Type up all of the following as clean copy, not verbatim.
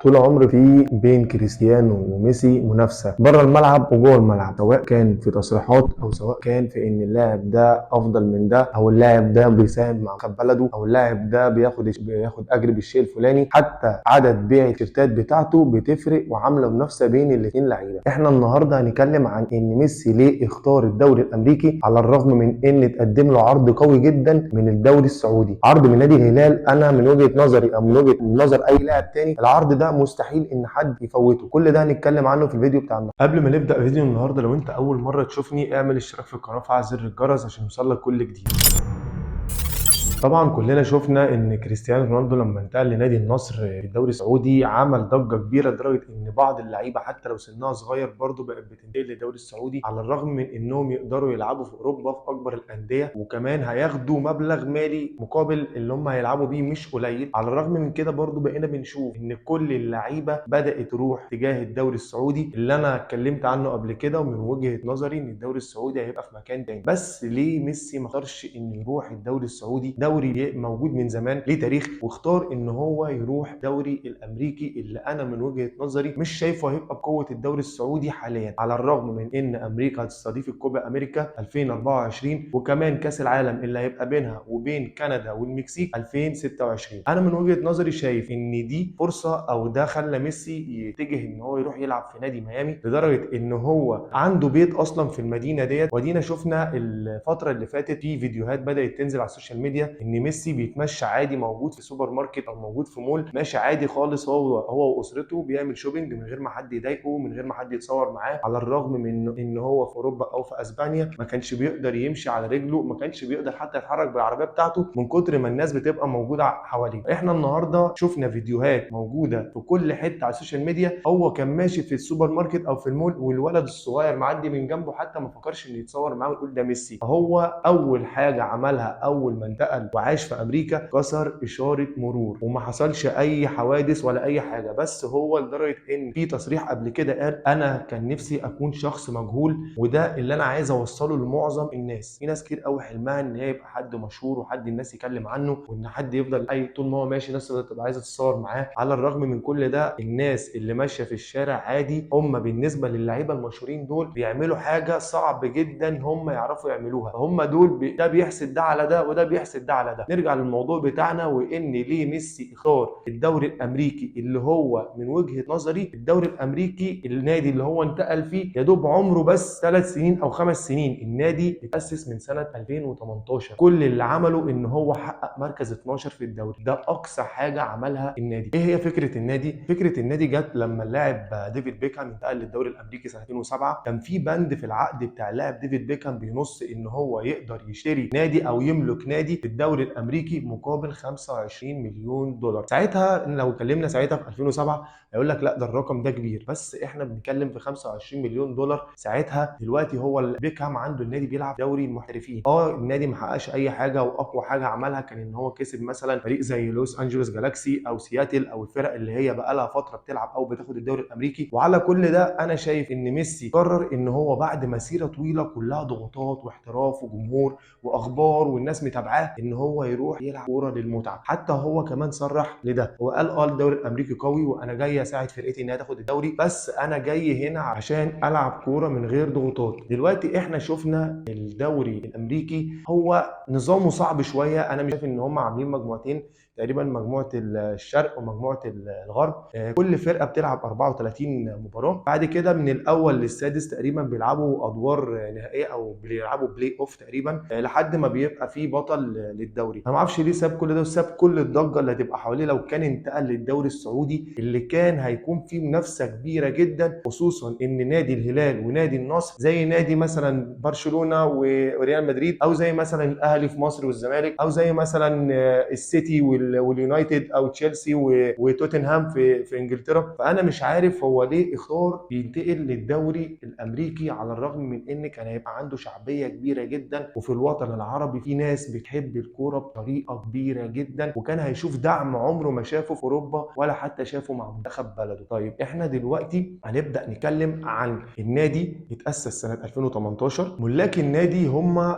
طول عمر في بين كريستيانو وميسي منافسه بره الملعب وجوه الملعب، سواء كان في تصريحات او سواء كان في ان اللاعب ده افضل من ده، او اللاعب ده بيساهم مع منتخب بلده، او اللاعب ده بياخد اجر بالشيء الفلاني. حتى عدد بيع التيشيرتات بتاعته بتفرق وعامله منافسه بين الاثنين لعيبة. احنا النهارده هنتكلم عن ان ميسي ليه اختار الدوري الامريكي على الرغم من ان اتقدم له عرض قوي جدا من الدوري السعودي، عرض من نادي الهلال. انا من وجهه نظري او من وجهه نظر اي لاعب تاني العرض ده مستحيل ان حد يفوته. كل ده هنتكلم عنه في الفيديو بتاع النهارده. قبل ما نبدا فيديو النهارده، لو انت اول مرة تشوفني اعمل اشتراك في القناة وفعل زر الجرس عشان يوصلك كل جديد. طبعا كلنا شفنا ان كريستيانو رونالدو لما انتقل لنادي النصر في الدوري السعودي عمل ضجه كبيرة، لدرجة ان بعض اللعيبة حتى لو سنها صغير برضه بقت بتنتقل للدوري السعودي، على الرغم من انهم يقدروا يلعبوا في اوروبا في اكبر الاندية، وكمان هياخدوا مبلغ مالي مقابل اللي هم هيلعبوا بيه مش قليل. على الرغم من كده برضه بقينا بنشوف ان كل اللعيبة بدات تروح تجاه الدوري السعودي اللي انا اتكلمت عنه قبل كده، ومن وجهه نظري ان الدوري السعودي هيبقى في مكان تاني. بس ليه ميسي ما اختارش انه يروح الدوري السعودي؟ دوري موجود من زمان ليه تاريخ، واختار ان هو يروح دوري الامريكي اللي انا من وجهه نظري مش شايفه هيبقى بقوة الدوري السعودي حاليا، على الرغم من ان امريكا هتستضيف الكوبا امريكا 2024 وكمان كاس العالم اللي هيبقى بينها وبين كندا والمكسيك 2026. انا من وجهه نظري شايف ان دي فرصة، او ده خلى ميسي يتجه ان هو يروح يلعب في نادي ميامي، لدرجة ان هو عنده بيت اصلا في المدينة ديت. ودينا شفنا الفترة اللي فاتت في فيديوهات بدات تنزل على ال social media ان ميسي بيتمشى عادي، موجود في سوبر ماركت او موجود في مول، ماشي عادي خالص هو واسرته، بيعمل shopping من غير ما حد يضايقه، من غير ما حد يتصور معاه. على الرغم من ان هو في اوروبا او في اسبانيا ما كانش بيقدر يمشي على رجله، ما كانش بيقدر حتى يتحرك بالعربية بتاعته من كتر ما الناس بتبقى موجودة حواليه. احنا النهارده شفنا فيديوهات موجودة في كل حتة على ال social media، هو كان ماشي في السوبر ماركت او في المول والولد الصغير معدي من جنبه حتى ما فكرش انه يتصور معاه ويقول ده ميسي. هو اول حاجة عملها اول ما انتقل وعاش في امريكا كسر اشارة مرور، وما حصلش اي حوادث ولا اي حاجة. بس هو لدرجة ان في تصريح قبل كده قال انا كان نفسي اكون شخص مجهول، وده اللي انا عايز اوصله لمعظم الناس. في ناس كتير قوي حلمها ان هي يبقى حد مشهور وحد الناس يتكلم عنه، وان حد يفضل اي طول ما هو ماشي الناس تبقى عايزه تتصور معاه. على الرغم من كل ده الناس اللي ماشية في الشارع عادي، هم بالنسبة للعيبة المشهورين دول بيعملوا حاجة صعب جدا هم يعرفوا يعملوها. هم دول ده بيحسد ده على ده وده بيحسد ده على ده. نرجع للموضوع بتاعنا، وان ليه ميسي اختار الدوري الامريكي اللي هو من وجهه نظري الدوري الامريكي النادي اللي هو انتقل فيه يا دوب عمره بس 3 سنين او 5 سنين. النادي اتاسس من سنة 2018، كل اللي عمله ان هو حقق مركز 12 في الدوري، ده اقصى حاجة عملها النادي. ايه هي فكرة النادي؟ فكرة النادي جت لما اللاعب ديفيد بيكهام انتقل للدوري الامريكي سنة 2007. كان في بند في العقد بتاع اللاعب ديفيد بيكهام بينص ان هو يقدر يشتري نادي او يملك نادي في الدوري الامريكي مقابل 25 مليون دولار. ساعتها لو اتكلمنا ساعتها في 2007 هيقول لك لا ده الرقم ده كبير، بس احنا بنتكلم في 25 مليون دولار ساعتها. دلوقتي هو بيكهام عنده النادي بيلعب دوري المحترفين، النادي ما حققش اي حاجة، واقوى حاجة عملها كان ان هو كسب مثلا فريق زي لوس انجلوس جالاكسي او سياتل او الفرق اللي هي بقى لها فترة بتلعب او بتاخد الدوري الامريكي. وعلى كل ده انا شايف ان ميسي قرر ان هو بعد مسيره طويلة كلها ضغوطات واحتراف وجمهور واخبار والناس متابعاه ان هو يروح يلعب كورة للمتعه. حتى هو كمان صرح لده، هو قال الدوري الامريكي قوي وانا جاي اساعد فرقتي انها تاخد الدوري، بس انا جاي هنا عشان العب كورة من غير ضغوطات. دلوقتي احنا شفنا الدوري الامريكي هو نظامه صعب شوية، انا مش شايف ان هم عاملين مجموعتين تقريبا، مجموعة الشرق ومجموعة الغرب، كل فرقه بتلعب 34 مباراة، بعد كده من الاول للسادس تقريبا بيلعبوا ادوار نهائية او بيلعبوا play off تقريبا، لحد ما بيبقى في بطل للدوري. انا ما اعرفش ليه ساب كل ده وساب كل الضجة اللي هتبقى حواليه لو كان انتقل للدوري السعودي اللي كان هيكون فيه منافسه كبيرة جدا، خصوصا ان نادي الهلال ونادي النصر زي نادي مثلا برشلونة وريال مدريد، او زي مثلا الاهلي في مصر والزمالك، او زي مثلا السيتي واليونايتد او تشيلسي وتوتنهام في انجلترا. فانا مش عارف هو ليه اختار ينتقل للدوري الامريكي على الرغم من ان كان هيبقى عنده شعبية كبيرة جدا، وفي الوطن العربي في ناس بتحب الكورة بطريقة كبيرة جدا، وكان هيشوف دعم عمره ما شافه في اوروبا ولا حتى شافه مع منتخب بلده. طيب احنا دلوقتي هنبدا نتكلم عن النادي. اتاسس سنة 2018، ملاك النادي هم 4،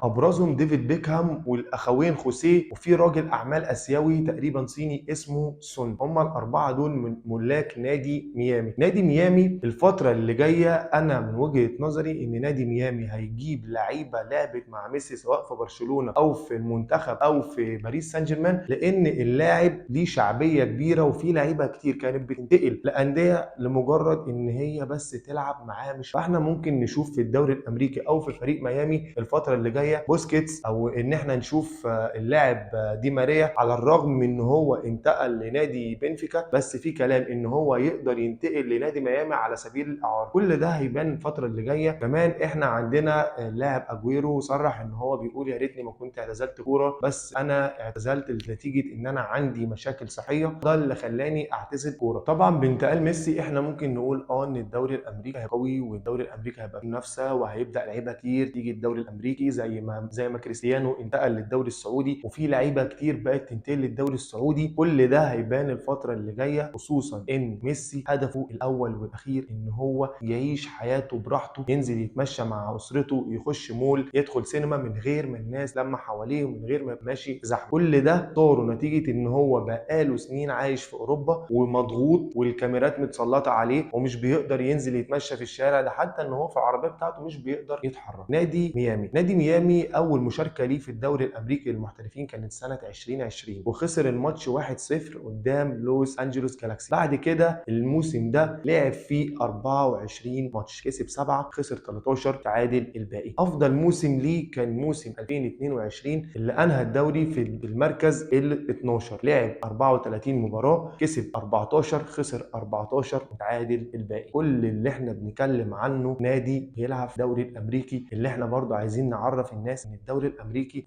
ابرزهم ديفيد بيكهام والاخوين خوسيه، وفي راجل اعمال اسباني اسيوي تقريبا صيني اسمه سون. هم الاربعة دول من ملاك نادي ميامي. نادي ميامي الفترة اللي جاية انا من وجهه نظري ان نادي ميامي هيجيب لعيبة لعبت مع ميسي سواء في برشلونة او في المنتخب او في باريس سان جيرمان، لان اللاعب ليه شعبية كبيرة وفي لعيبة كتير كانت بتنتقل لانديه لمجرد ان هي بس تلعب معاه. مش فاحنا ممكن نشوف في الدوري الامريكي او في فريق ميامي الفترة اللي جاية بوسكيتس، او ان احنا نشوف اللاعب دي ماريا، على الرغم من ان هو انتقل لنادي بنفيكا بس في كلام ان هو يقدر ينتقل لنادي ميامي على سبيل الاعارة. كل ده هيبان الفترة اللي جاية. كمان احنا عندنا اللاعب اجويرو صرح ان هو بيقول يا ريتني ما كنت اعتزلت كورة، بس انا اعتزلت نتيجة ان انا عندي مشاكل صحية، ده اللي خلاني اعتزل كورة. طبعا بانتقال ميسي احنا ممكن نقول ان الدوري الامريكي هيبقى قوي، والدوري الامريكي هيبقى فيه منافسه، وهيبدا لعيبة كتير تيجي الدوري الامريكي زي ما كريستيانو انتقل للدوري السعودي، وفي لعيبة كتير بقت تنتقل للدوري السعودي. كل ده هيبان الفترة اللي جاية، خصوصا ان ميسي هدفه الاول والاخير ان هو يعيش حياته براحته، ينزل يتمشى مع اسرته، يخش مول، يدخل سينما من غير ما الناس لما حواليه ومن غير ما يبقى ماشي في زحمة. كل ده طاره نتيجة ان هو بقاله سنين عايش في اوروبا ومضغوط والكاميرات متسلطه عليه ومش بيقدر ينزل يتمشى في الشارع، ده حتى ان هو في العربية بتاعته مش بيقدر يتحرك. نادي ميامي، نادي ميامي اول مشاركة ليه في الدوري الامريكي للمحترفين كانت سنة 2020، وخسر الماتش 1-0 قدام لوس انجلوس جالاكسي. بعد كده الموسم ده لعب فيه 24 ماتش، كسب 7، خسر 13، تعادل الباقي. افضل موسم ليه كان موسم 2022 اللي انهى الدوري في المركز ال 12، لعب 34 مباراة، كسب 14، خسر 14، وتعادل الباقي. كل اللي احنا بنتكلم عنه نادي بيلعب في الدوري الامريكي، اللي احنا برضو عايزين نعرف الناس ان الدوري الامريكي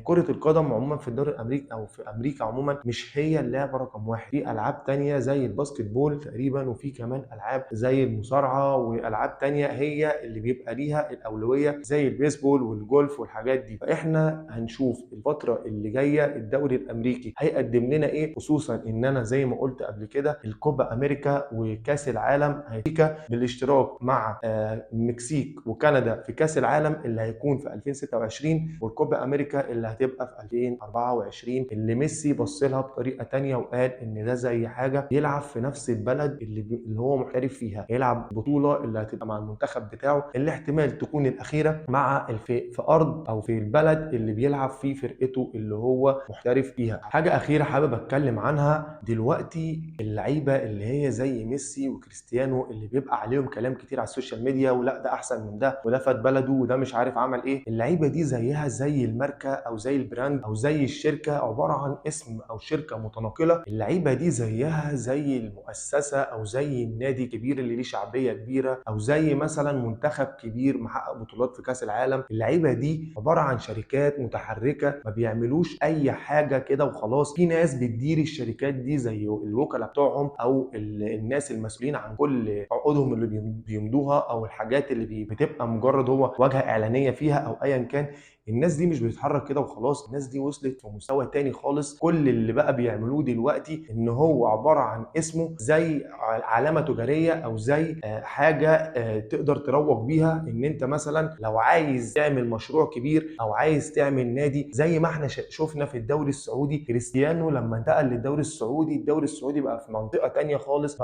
كرة القدم عموما في الدوري الامريكي او في امريكا عموما مش هي اللعبة رقم واحد، في العاب تانية زي ال basketball تقريبا، وفي كمان العاب زي المصارعة والعاب تانية هي اللي بيبقى ليها الاولوية زي البيسبول والجولف والحاجات دي. فاحنا هنشوف الفترة اللي جاية الدوري الامريكي هيقدم لنا ايه، خصوصا ان انا زي ما قلت قبل كده الكوبا امريكا وكاس العالم هيبقى بالاشتراك مع المكسيك وكندا في كاس العالم اللي هيكون في 2026، والكوبا امريكا اللي هتبقى في 2024، اللي ميسي بص لها بطريقة تانية وقال ان ده زي حاجة يلعب في نفس البلد اللي هو محترف فيها، يلعب بطوله اللي هتبقى مع المنتخب بتاعه اللي احتمال تكون الاخيرة مع في ارض او في البلد اللي بيلعب فيه فرقته اللي هو محترف فيها. حاجة اخيرة حابب اتكلم عنها دلوقتي، اللعيبة اللي هي زي ميسي وكريستيانو اللي بيبقى عليهم كلام كتير على ال social media، ولا ده احسن من ده، وده فات بلده، وده مش عارف عمل ايه. اللعيبة دي زيها زي الماركة او زي ال brand او زي الشركة، عبارة عن اسم او شركة متنقله. اللعيبة دي زيها زي المؤسسة او زي النادي الكبير اللي ليه شعبية كبيرة، او زي مثلا منتخب كبير محقق بطولات في كاس العالم. اللعيبة دي عبارة عن شركات متحركة، ما بيعملوش اي حاجة كده وخلاص. في ناس بتدير الشركات دي زي الوكلاء بتوعهم او الناس المسؤولين عن كل عقودهم اللي بيمضوها، او الحاجات اللي بتبقى مجرد هو واجهه اعلانية فيها او ايا كان. الناس دي مش بتتحرك كده وخلاص، الناس دي وصلت في مستوى تاني خالص. كل اللي بقى بيعملوه دلوقتي ان هو عبارة عن اسمه زي علامة تجارية او زي حاجة تقدر تروج بيها، ان انت مثلا لو عايز تعمل مشروع كبير او عايز تعمل نادي، زي ما احنا شفنا في الدوري السعودي. كريستيانو لما انتقل للدوري السعودي، الدوري السعودي بقى في منطقة تانية خالص،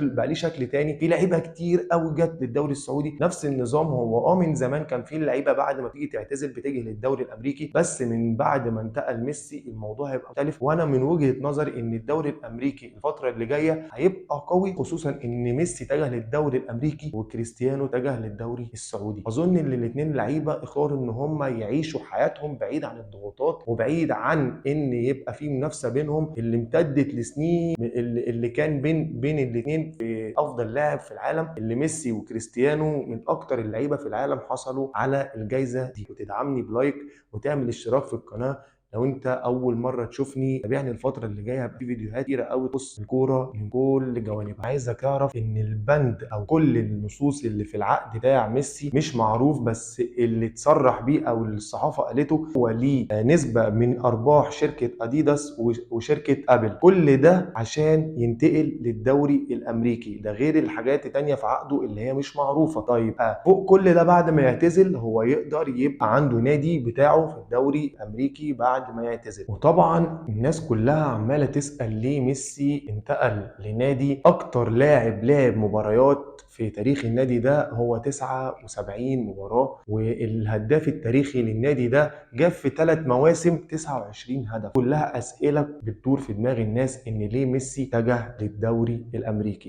بقى ليه شكل تاني. في لعيبة كتير قوي جت للدوري السعودي نفس النظام. هو من زمان كان في لعيبة بعد ما تيجي تعتزل بتجي للدوري الامريكي، بس من بعد ما انتقل ميسي الموضوع هيبقى مختلف. وانا من وجهة نظري ان الدوري الامريكي الفترة اللي جاية هيبقى قوي، خصوصا ان ميسي اتجه للدوري الامريكي وكريستيانو اتجه للدوري السعودي. اظن ان الاثنين لعيبة اختاروا ان هم يعيشوا حياتهم بعيد عن الضغوطات وبعيد عن ان يبقى في منافسه بينهم اللي امتدت لسنين، اللي كان بين الاثنين في افضل لاعب في العالم، اللي ميسي وكريستيانو من اكتر اللعيبة في العالم حصلوا على الجائزة دي. وتدعمني ب like وتعمل اشتراك في القناة لو انت اول مرة تشوفني. تابعني الفترة اللي جاية، هيبقى في فيديوهات كتيرة قوي تخص الكورة من كل جوانبها. عايزك تعرف ان البند او كل النصوص اللي في العقد بتاع ميسي مش معروف، بس اللي اتصرح بيه او اللي الصحافة قالته هو ليه نسبه من ارباح شركة اديداس وشركه ابل. كل ده عشان ينتقل للدوري الامريكي، ده غير الحاجات التانية في عقده اللي هي مش معروفة. طيب فوق كل ده بعد ما يعتزل هو يقدر يبقى عنده نادي بتاعه في الدوري الامريكي بعد بعد ما يعتزل. وطبعا الناس كلها عماله تسال ليه ميسي انتقل لنادي اكتر لاعب لعب مباريات في تاريخ النادي ده هو 79 مباراة، والهداف التاريخي للنادي ده جاب في 3 مواسم 29 هدف. كلها أسئلة بتدور في دماغ الناس إن ليه ميسي اتجه للدوري الأمريكي.